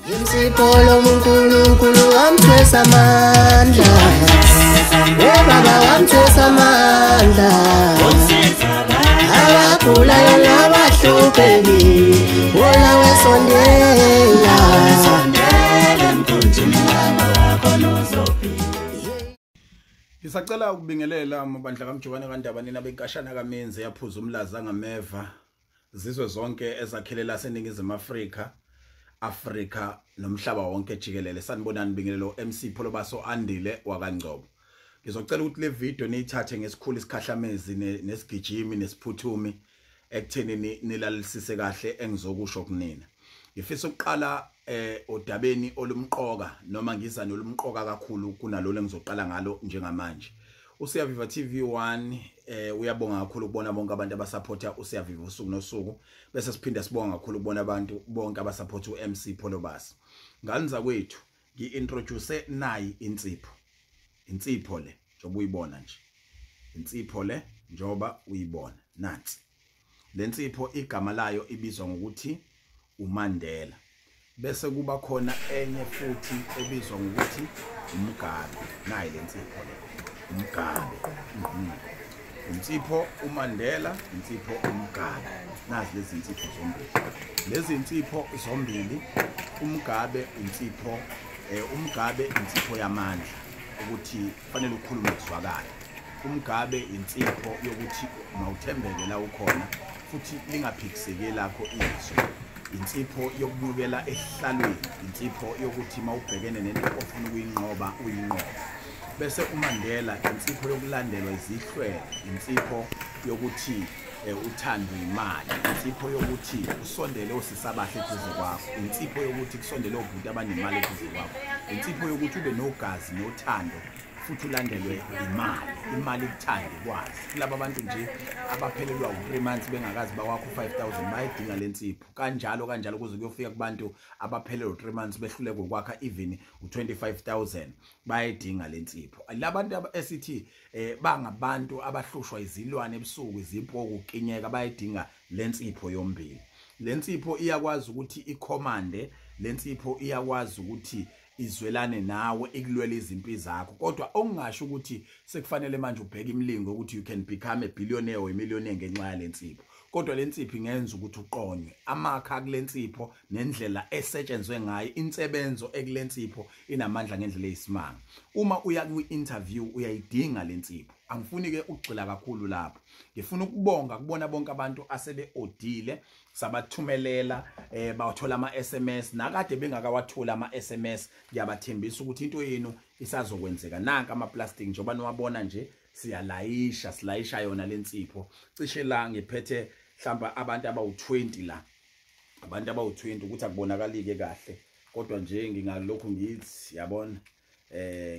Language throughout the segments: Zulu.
Insipho uNkulunkulu wamthwesa amandla. Baba wamthwesa amandla. Abagulayo nabahluphekile, wona wesondela. Ngisacela ukubingelela amabandla kaMjokane kaNdaba nina benkashana kaMenzi yaphuza umlaza ngameva zizwe zonke ezakhelela seNingizimu Afrika, Afrika nomhlaba wonke jikelele. Sanibonani, bingelelo MC Pholobaso Andile wakaNgcobo. Ngizocela ukuthi le video niyithathe ngesikhulu isikhahlamezi nesigijimi nesiphuthumi ekutheni nilalelisise kahle engizokusho kunina. Ngifisa ukuqala odabeni olumqoka noma ngiza nolumqoka kakhulu kunalolo engizoqala ngalo njengamanje. USiyaviva TV1 uyabonga kakhulu ukubona bonke abantu abasupporta uSiyaviva usuku nosuku, bese siphinda sibonga kakhulu ukubona abantu bonke abasupport uMC Pholobaso. Nganza kwethu ngiintroduce nayi insipho. Insipho le njengoba uyibona nje. Insipho le njengoba uyibona nansi. Le nsipho igama layo ibizwa ngokuthi uMandela. Bese kuba khona enye futhi ebizwa ngokuthi uMugabe. Nayi le nsipho le. Umugabe. Insipho uMandela, insipho uMugabe. Nazi lezi insipho zombili. Lezi insipho zombili, uMugabe insipho, uMugabe insipho yamandla ukuthi fanele ukhulume kuzwakala. UMugabe insipho yokuthi mawuthembeke la ukhona futhi lingaphikiseki lakho izwi. Insipho yokubukela ehlalweni, insipho yokuthi mawubhekene nento ofuna ukuyinqoba uyinqoba. Bese uMandela insipho yokulandelwa izihlwele, insipho yokuthi uthandwe imali, insipho yokuthi usondele osisabahle eduze kwakho, insipho yokuthi kusondele obhuti abanemali eduze kwakho, insipho yokuthi ube nogazi nothando futhi ulandelwe imali, imali ikuthande kwazi. Kulaba abantu nje abaphelelwa u3 months bengakazi bakwakho 5000 bayidinga lensipho. Kanjalo kanjalo kuze kuyofika kubantu abaphelelwa u3 months behluleka ukwakha even u25000 bayidinga lensipho. Labantu esithi bangabantu abahlushwa izilwane ebusuku, izimpoku ukukinyeka, bayidinga lensipho yombili. Lensipho iyakwazi ukuthi icommande, lensipho iyakwazi ukuthi izwelane nawe, ikulwela izimpi zakho. Kodwa okungasho ukuthi sekufanele manje ubheke imilingo ukuthi you can become a billionaire or a millionaire ngenxa yalensipho. Kodwa lensipho ingenza ukuthi uqonywe. Amakha kulensipho nendlela esetshenzwe ngayo, insebenzo ekulensipho inamandla ngendlela eyisimanga. Uma uya kwi-interview uyayidinga lensipho. Angifuni ke ukugxila kakhulu lapho. Ngifuna ukubonga kubona bonke abantu asebe-odile, sabathumelela, bawathola ama-SMS, nakade bengakawathola ama-SMS. Ngiyabathembisa ukuthi into yenu isazokwenzeka. Nanka ama-plastic njengoba niwabona nje, siyalayisha, silayisha yona lensipho. Cishe la ngiphethe mhlawumbe abantu abawu-20 la. Abantu abawu-20 ukuthi akubonakalike kahle. Kodwa nje ngingalokhu ngithi yabona,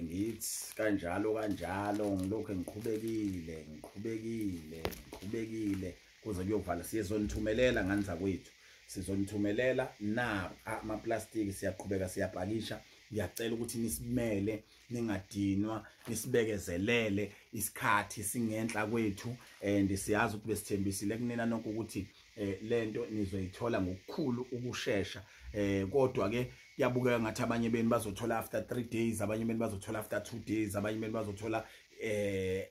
ngithi kanjalo kanjalo, ngilokhu ngiqhubekile ngiqhubekile ngiqhubekile kuze kuyovala. Sizonithumelela nganza kwethu, sizonithumelela na ama-plastic, siyaqhubeka siyapakisha. Ngiyacela ukuthi nisimele, ningadinwa, nisibekezelele isikhathi singenhla kwethu, and siyazi ukuthi besithembisile kunina nonke ukuthi lento nizoyithola ngokukhulu ukushesha. Kodwa ke kuyabukeka ngathi abanye benu bazothola after 3 days, abanye benu bazothola after 2 days, abanye benu bazothola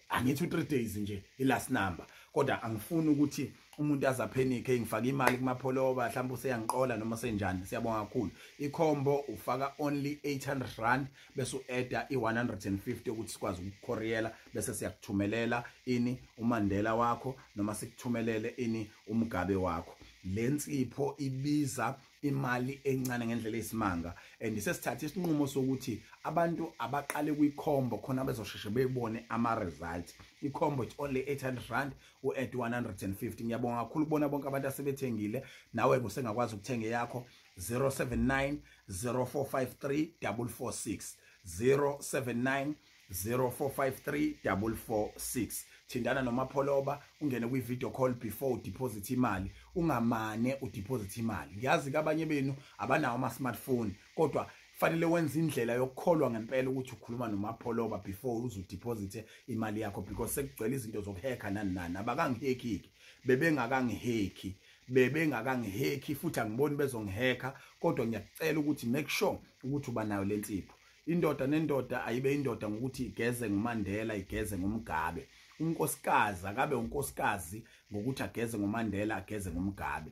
angithi 3 days nje i-last number. Kodwa angifuni ukuthi umuntu azaphenike ngifaka imali kumapholoba mhlawumbe useyangiqola noma senjani. Siyabonga kakhulu. Ikhombo ufaka only 800 rand bese uadda i150 ukuthi sikwazi ukukhoriyela, bese siyakuthumelela ini uMandela wakho noma sikuthumelele ini uMugabe wakho. Lensipho ibiza imali encane ngendlela eyisimanga, and sesithatha isinqumo sokuthi abantu abaqale kwikhombo khona bezosheshe bebone ama results. Ikhombo it's only 800 rand u-add 150. Ngiyabonga kakhulu kubona bonke abantu asebethengile. Nawe usengakwazi ukuthenga yakho 079 0453 446, 079 0453 446. Thindana noMapholoba, ungene kwi video call before udeposit imali. Ungamane udeposit imali. Ngiyazi kabanye benu abanawo ama smartphone, kodwa fanele wenze indlela yokukholwa ngempela ukuthi ukhuluma noMapholoba before uze udeposit imali yakho, because sekugcwele izinto zokuhacka nani nani. Abakangihacki, bebengakangihacki, Bebengakangihekhi futhi angiboni bezongihekha, kodwa ngiyakucela ukuthi make sure ukuthi uba nayo lensipho. Indoda nendoda ayibe indoda ngokuthi igeze nguMandela, igeze nguMgabe. Unkosikazi akabe unkosikazi ngokuthi ageze nguMandela, ageze nguMgabe.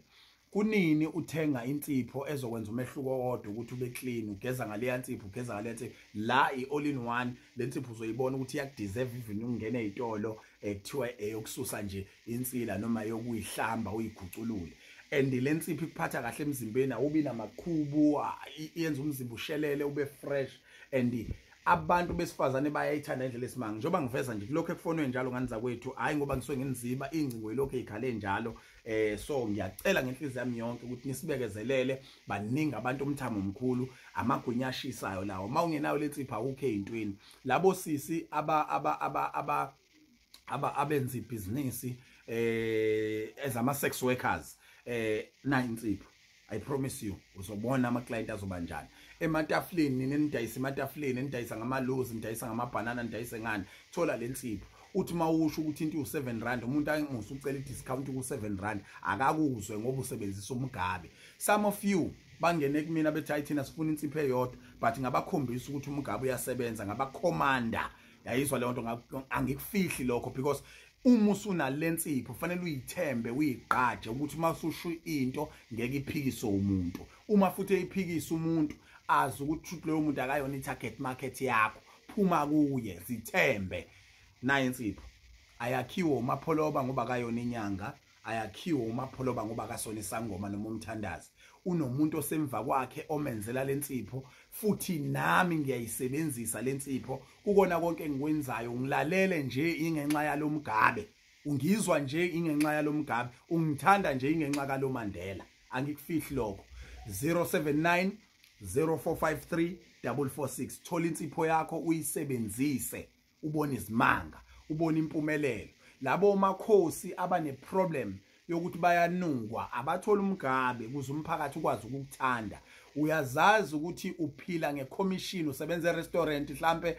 Kunini uthenga insipho ezokwenza umehluko owodwa ukuthi ube clean, ugeza ngaleya nsipho, ugeza ngaleya nsipho. La i-all in one, le nsipho uzoyibona ukuthi iyakudeserve even ungene ezitolo ekuthiwa eyokususa nje insila noma yokuyihlamba uyiguculule. And le nsipho ikuphatha kahle emzimbeni, awubi namaqhubu, iyenza umzimba ushelele ube fresh. And abantu besifazane bayayithanda indlela esimanga. Njengoba ngiveza nje kulokho ekufonwe njalo ngani zakwethu, hayi ngoba ngisuke nginziba ingcingo yilokho ezikhale njalo. So ngiyacela ngenhliziyo yami yonke ukuthi nisibekezelele, baningi abantu, umthamo omkhulu, amagwinya ashisayo lawo. Mawungenayo lensipho awukho ezintweni. Labo sisi aba aba aba aba aba abenza ibhizinisi ezama sex workers, na insipho, I promise you uzobona ama client azoba njani ematafuleni. Nidayisa ematafuleni, nidayisa ngamaluzi, nidayisa ngamabhanana, nidayise ngani, thola lensipho. Uthi mawusho ukuthi into u7 rand, umuntu angimusa ucela i-discount ku7 rand, akakuzwe ngoba usebenzisa uMgabe. Some of you bangene kumina bethi hayi thina sifuna insipho eyodwa, but ngabakhombisa ukuthi uMgabe uyasebenza, ngabakhomanda. Yayizwa leyo nto, angikufihli lokho, because uma usunalensipho kufanele uyithembe, uyigqaje ukuthi uma ususho into ngeke iphikise umuntu. Uma futhi eyiphikisa umuntu, azi ukuthi loyo muntu akayona i-target market yakho, phuma kuye, zithembe. Nayo insipho ayakhiwe uMapholoba ngoba akayona inyanga, ayakhiwe uMapholoba ngoba akasona isangoma noma umthandazi. Unomuntu osemva kwakhe omenzela lensipho, futhi nami ngiyayisebenzisa lensipho kukona konke engikwenzayo. Ngilalele nje ingenxa yaloMgabe, ungizwa nje ingenxa yaloMgabe, ungithanda nje ingenxa kaloMandela, angikufihli lokho. 079 0453 446. Thola insipho yakho uyisebenzise, ubone izimanga, ubone impumelelo. Labo makhosi abane problem yokuthi bayanukwa, abathola uMgabe ukuze umphakathi ukwazi ukukuthanda. Uyazazi ukuthi uphila ngecommission, usebenza e-restaurant mhlambe,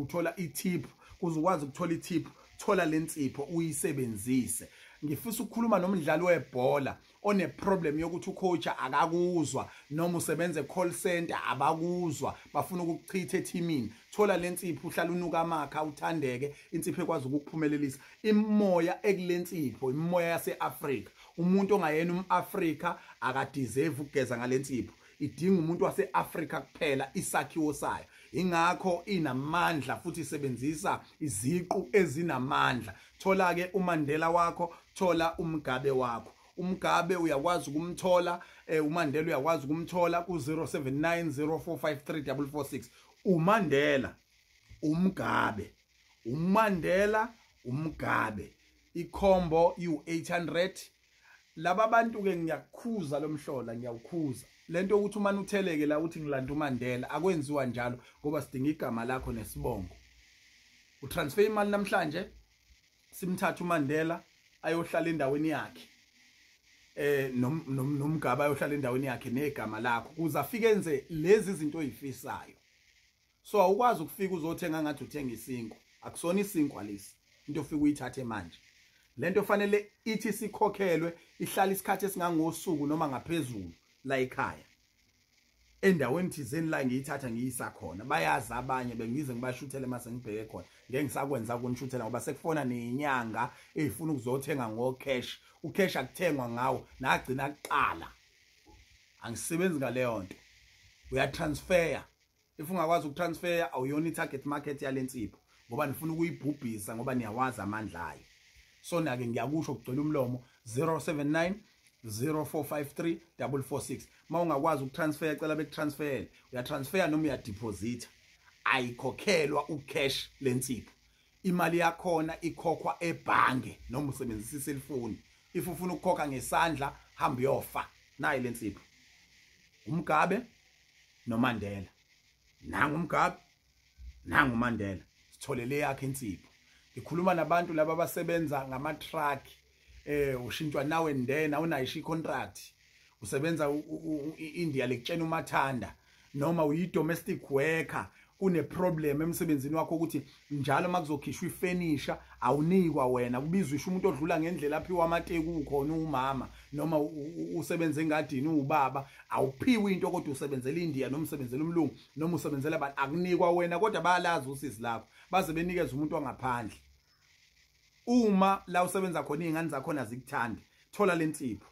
uthola i-tip, kuze ukwazi ukuthola i-tip, thola lensipho uyisebenzise. Ngifisa ukukhuluma nomdlali webhola one problem yokuthi ucoach akakuzwa, noma usebenza e-call center abakuzwa, bafuna ukukuchitha ethimini. Thola lensipho, uhlala unuka amakha, uthandeke. Insipho ekwazi ukukuphumelelisa. Imoya ekulensipho imoya yase-Afrika. Umuntu ongayena umAfrika akadeserve ukugeza ngalensipho, idinga umuntu wase-Afrika kuphela isakhiwo sayo. Ingakho inamandla futhi isebenzisa iziqu ezinamandla. Thola ke uMandela wakho, thola uMgabe wakho. UMgabe uyakwazi ukumthola, uMandela uyakwazi ukumthola ku-079 0453 446. uMandela, uMgabe, uMandela, uMgabe, ikhombo u800. Laba bantu ke ngiyakukhuza lomhlola, ngiyawukhuza lento ukuthi uma utheleke la uthi ngilanda uMandela, akwenziwa njalo ngoba sidinga igama lakho nesibongo. Utransfer imali namhlanje, simthatha uMandela ayohlala endaweni yakhe, nomgaba ayohlala endaweni yakhe negama lakho, kuze afike enze lezi zinto oyifisayo. So awukwazi ukufika uzothenga ngathi uthenga isinkwa, akusona isinkwa lesi, into ofika uyithathe manje. Lento fanele ithi sikhokhelwe ihlala isikhathi esingangosuku noma ngaphezulu la ekhaya, endaweni thizeni la ngiyithatha ngiyisa khona. Bayazi abanye bengize ngibashuthele mase ngibheke khona, ngeke ngisakwenza ukunishuthela ngoba sekufona nenyanga ezifuna ukuzothenga ngocash. Ucash akuthengwa ngawo, nagcina kuqala. Angisebenzi ngaleyo nto. Uyatransfer. If ungakwazi ukutransfer, awuyona i-target market yalensipho, ngoba nifuna ukuyibhubhisa ngoba niyawazi amandla ayo. So nake ngiyakusho kugcwele umlomo, 079 0453 446. Mawungakwazi ukutransfer, cela bekutransferele. Uyatransfer noma uyadeposit. Ayikhokhelwa ucash lensipho. Imali yakhona ikhokhwa ebhange noma usebenzisa iselfoni. If ufuna ukukhokha ngesandla, hamba uyofa. Nayi lensipho, uMgabe noMandela. Nangu uMgabe, nangu uMandela, sitholele yakhe insipho. Ngikhuluma nabantu laba abasebenza ngama truck, ushintshwa nawe ndena, awunayo contract, usebenza India lekutshena umathanda, noma uyi domestic worker. Kune problem emsebenzini wakho ukuthi njalo makuzokhishwa ifenisha awunikwa wena, kubizwa isho umuntu odlula ngendlela aphiwa amateku ukhona umama noma usebenza engadini ubaba, awuphiwe into kodwa usebenzela iNdiya noma usebenzela umlungu noma usebenzela abantu, akunikwa wena kodwa bayalazi usizi lakho baze benikeze umuntu wangaphandle. Uma la usebenza khona izingane zakhona azikuthandi, thola lensipho,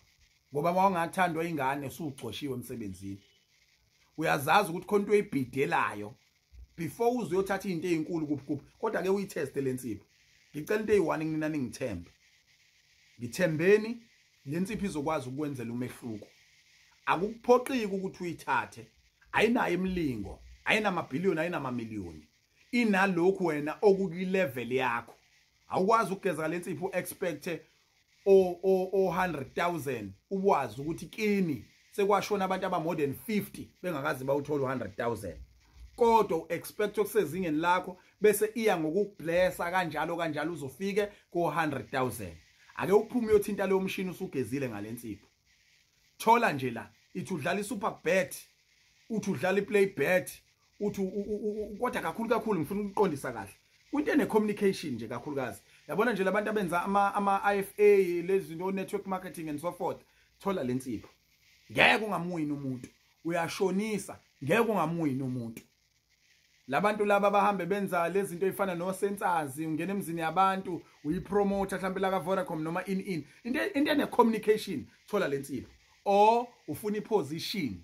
ngoba mawungathandwa ingane usugcoshiwe emsebenzini. Uyazazi ukuthi khona into oyibhidelayo before uze uyothatha into ezinkulu kuphi kuphi, kodwa ke uyiteste lensipho. Ngicela into eyi-1 nina ningithembe, ngithembeni, lensipho izokwazi ukwenzela umehluko. Akukuphoqiki ukuthi uyithathe, ayinayo imilingo, ayinamabhiliyoni, ayinamamiliyoni, inalokhu wena okuki-level yakho. Awukwazi ukugeza lensipho expect o 100,000 ukwazi ukuthi kini sekwashona abantu aba more than 50 bengakazi bawuthola 100,000, kodwa uexpect okusezingeni lakho bese iya ngokublessa kanjalo kanjalo uzofike ku 100,000. Ake uphume uyothinta leyo mshini usugezile ngalensipho. Thola nje la ithi udlala i-super bet, uthi udlala i-play bet, uthi kodwa kakhulu kakhulu ngifuna ukuqondisa kahle kwinto ene communication nje kakhulukazi. Yabona nje labantu abenza ama IFA lezi zinto, network marketing and so forth, thola lensipho. Ngeke ungamwini umuntu, uyashonisa, ngeke ungamwini umuntu. Labantu laba bahambe benza lezi zinto ezifana no sensors, ungena emzini yabantu uyipromoter mhlawumbe la ka Vodacom noma in into ene communication, thola lensipho. Or ufuna iposition,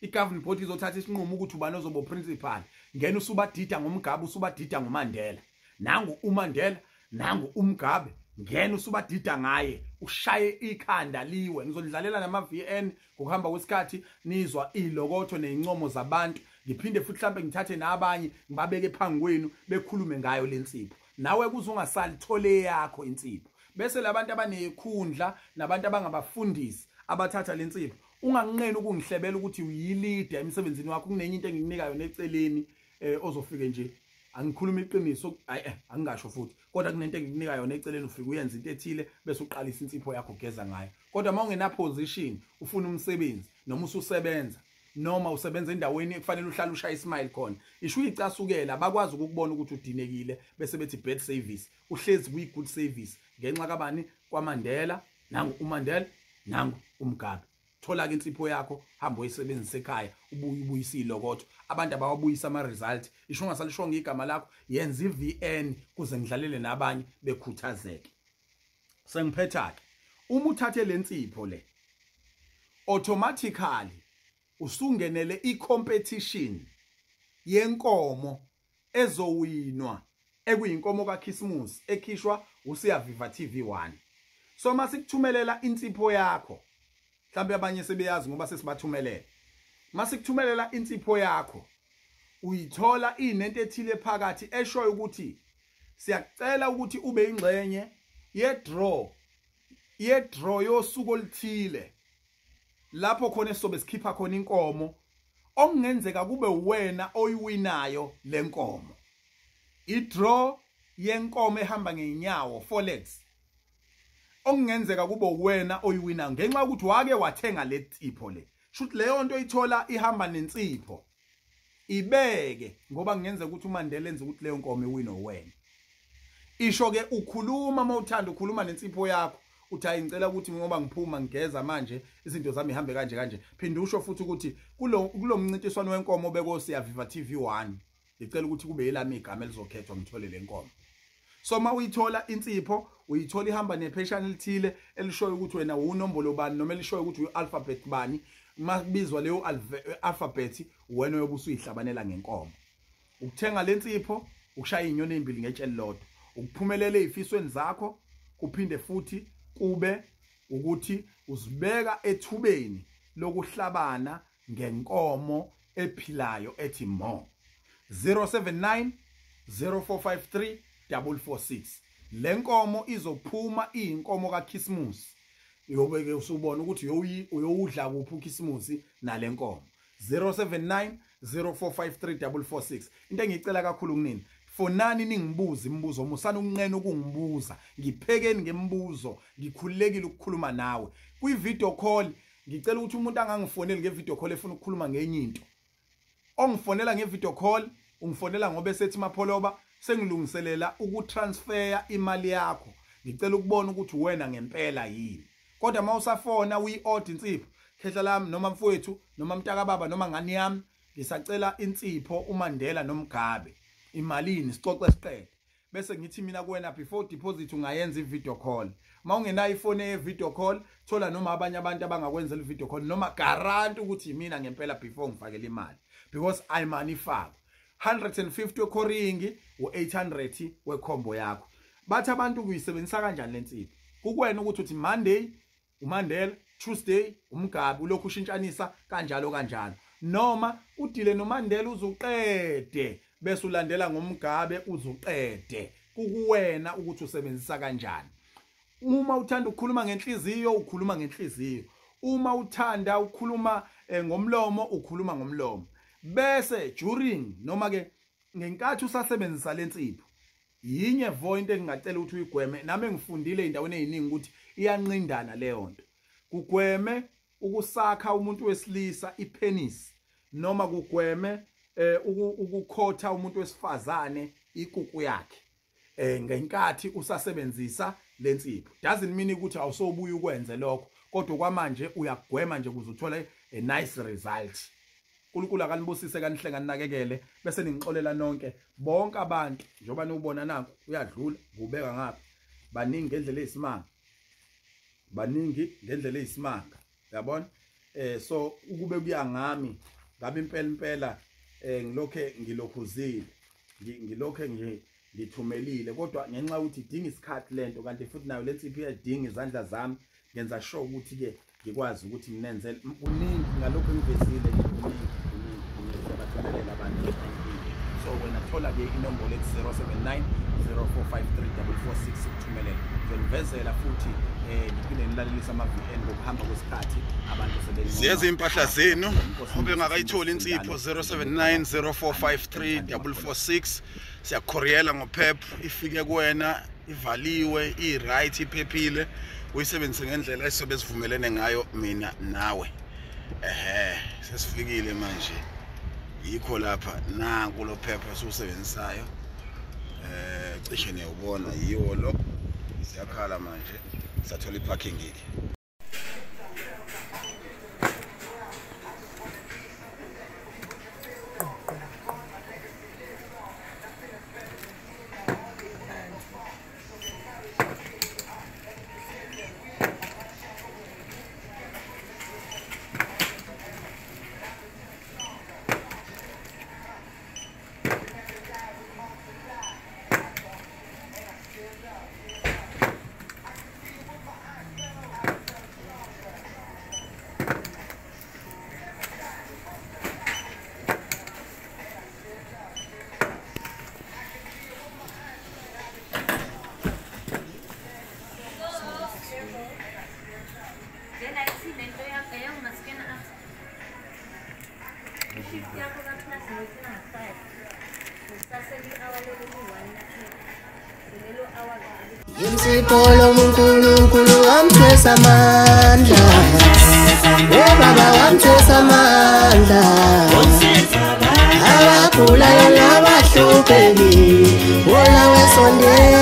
i-governing board izothatha isinqumo ukuthi ubani ozoba principal, ngena usubadida ngoMugabe, usubadida ngoMandela, nangu uMandela nangu uMugabe, ngena usubadida ngaye, ushaye ikhanda liwe. Ngizodlalela nama VN ngokuhamba kwesikhathi, nizwa ilokotho nezincomo zabantu, ngiphinde futhi mhlambe ngithathe nabanye ngibabeke phambi kwenu bekhulume ngayo lensipho. Nawe kuze ungasali, thole yakho insipho. Bese labantu abanekhundla nabantu abangabafundisi abathatha lensipho, unganqeni ukungihlebela ukuthi uyileader emsebenzini wakho. Kunenye into engikunika yona eceleni ozofike nje, angikhuluma iqiniso, ayi angingasho futhi, kodwa kunento engikunika yona eceleni, ufike uyenze into ethile bese uqalisa insipho yakho ugeza ngayo. Kodwa uma ungena position ufuna umsebenzi noma ususebenza noma usebenza endaweni ekufanele uhlale ushaya ismile khona, isho uyicasukela, bakwazi ukukubona ukuthi udinekile bese bethi bad service, uhlezi kuyi good service ngenxa kabani? KwaMandela, nangu uMandela nangu uMugabe. Thola ke insipho yakho, hamba uyisebenzise ekhaya, ubuye ubuyise ilokotho. Abantu abawabuyisa ama result, isho ungasalishonga igama lakho, yenza iVN kuze ngidlalele nabanye bekhuthazeke. Sengiphetha ke, uma uthathe lensipho le, automatically usungenele i-competition yenkomo ezowinwa ekuyinkomo kaChristmas ekhishwa uSiyaviva TV1. So masikuthumelela insipho yakho, mhlawumbe abanye sebeyazi ngoba sesibathumelele, masikuthumelela insipho yakho uyithola inento ethile phakathi eshoyo ukuthi siyakucela ukuthi ube ingxenye ye-draw, ye-draw yosuku oluthile lapho khona esizobe sikhipha khona inkomo okungenzeka kube wena oyiwinayo lenkomo. I-draw yenkomo ehamba ngeenyawo, four legs, okungenzeka kube wena oyiwinayo ngenxa yokuthi wake wathenga le nsipho le. Shuthi leyo nto ithola ihamba nensipho, ibeke ngoba kungenzeka ukuthi uMandela enze ukuthi leyo nkomo iwinwe wena. Isho ke ukhuluma mawuthanda, ukhuluma nensipho yakho uthi hayi ngicela ukuthi ngoba ngiphuma ngigeza manje izinto zami ihambe kanje kanje. Phinde usho futhi ukuthi kulo mncintiswano wenkomo obeko Siyaviva TV1 ngicela ukuthi kube yelami igama elizokhethwa ngithole le nkomo. So uma uyithola insipho, uyithola ihamba nepheshana elithile elishoyo ukuthi wena unombolo bani noma elishoyo ukuthi uyi-alphabet bani. Uma kubizwa leyo alphabet wena uyobe usuyihlabanela ngenkomo. Ukuthenga lensipho ukushaya inyoni ezimbili ngetshe elilodwa, ukuphumelela ezifisweni zakho, kuphinde futhi kube ukuthi uzibeka ethubeni lokuhlabana ngenkomo ephilayo ethi mo. 079 0453 446. Lenkomo izophuma iyinkomo kaChristmas, uyobe ke usubona ukuthi uyowudla kuphi uChristmas nalenkomo. 079 0453 446. Into engicela kakhulu kunini, fonani ningibuze imibuzo, musana ukunqena ukungibuza, ngiphekeni ngemibuzo, ngikhululekile ukukhuluma nawe kwi video call. Ngicela ukuthi umuntu angangifoneli nge video call efuna ukukhuluma ngenye into, ongifonela nge video call Ungifonela ngoba esethi Mapholoba sengilungiselela ukutransfer imali yakho, ngicela ukubona ukuthi wena ngempela yini. Kodwa mawusafona uyi-order insipho, khehla lami noma mfowethu noma mntaka baba noma ngani yami, ngisacela insipho uMandela noMgabe, imalini, sixoxe siqede. Bese ngithi mina kuwena before deposit ungayenza i-video call. Mawungenayo ifoni ye-video call, thola noma abanye abantu abangakwenzela i-video call noma guarantee ukuthi imina ngempela before ngifakele imali, because ayimani ifakwe. 150 wecoring, u800 wekhombo yakho. Bathi abantu kuyisebenzisa kanjani lensipho? Kukwena ukuthi uthi Monday uMandela, Tuesday uMgabe, ulokhu ushintshanisa kanjalo kanjalo. Noma udile noMandela uzuqede bese ulandela ngoMgabe uzuqede. Kukuwena ukuthi usebenzisa kanjani. Uma uthanda ukukhuluma ngenhliziyo, ukhuluma ngenhliziyo. Uma uthanda ukukhuluma ngomlomo, ukhuluma ngomlomo. Bese during noma ke ngenkathi usasebenzisa lensipho, yinye vo into engingacela ukuthi uyigweme, nami ngifundile endaweni eziningi ukuthi iyanqindana leyo nto. Kugweme ukusakha umuntu wesilisa ipenis, noma kugweme ukukhotha umuntu wesifazane ikuku yakhe ngenkathi usasebenzisa lensipho. Doesn't mean ukuthi awusobuya ukwenze lokho, kodwa kwamanje uyagwema nje ukuze uthole a nice result. uNkulunkulu akanibusise kanihlenga ninakekele, bese ningixolela nonke bonke abantu. Njengoba niwubona nanku uyadlula ngubeka ngapha, baningi ngendlela eyisimanga, baningi ngendlela eyisimanga, uyabona. So ukube kuya ngami ngabe impela impela ngilokhe ngilokhuzile, ngilokhe ngithumelile, kodwa ngenxa yokuthi idinga isikhathi lento, kanti futhi nayo lensipho iyadinga izandla zami, ngenza sure ukuthi ke ngikwazi ukuthi nginenzele kuningi ngalokho engivezile nje, kuningi kuningi abantu. So wena thola ke inombolo ethi 079 0453 446 ukuthumelela. Ngizonivezela futhi ngiphinde nilalelise ama-VN ngokuhamba kwesikhathi abantu sebeningi. Ziyeza impahla zenu, obengakayitholi insipho 079 0453 446. Siyakhoriyela ngoPep, ifike kuwena ivaliwe, i-right, iphephile, uyisebenzise ngendlela esizobe sivumelene ngayo mina nawe. Ehhe, sesifikile manje, yikho lapha nanku lo phepha esiwusebenzisayo. Cishe niyawubona, yiwo lo. Siyakhala manje, sathola iparking ke. Insipho loMnkulunkulu wamthwesa amandla, baba wamthwesa amandla, abagulayo nabahlupheki wola wesondela.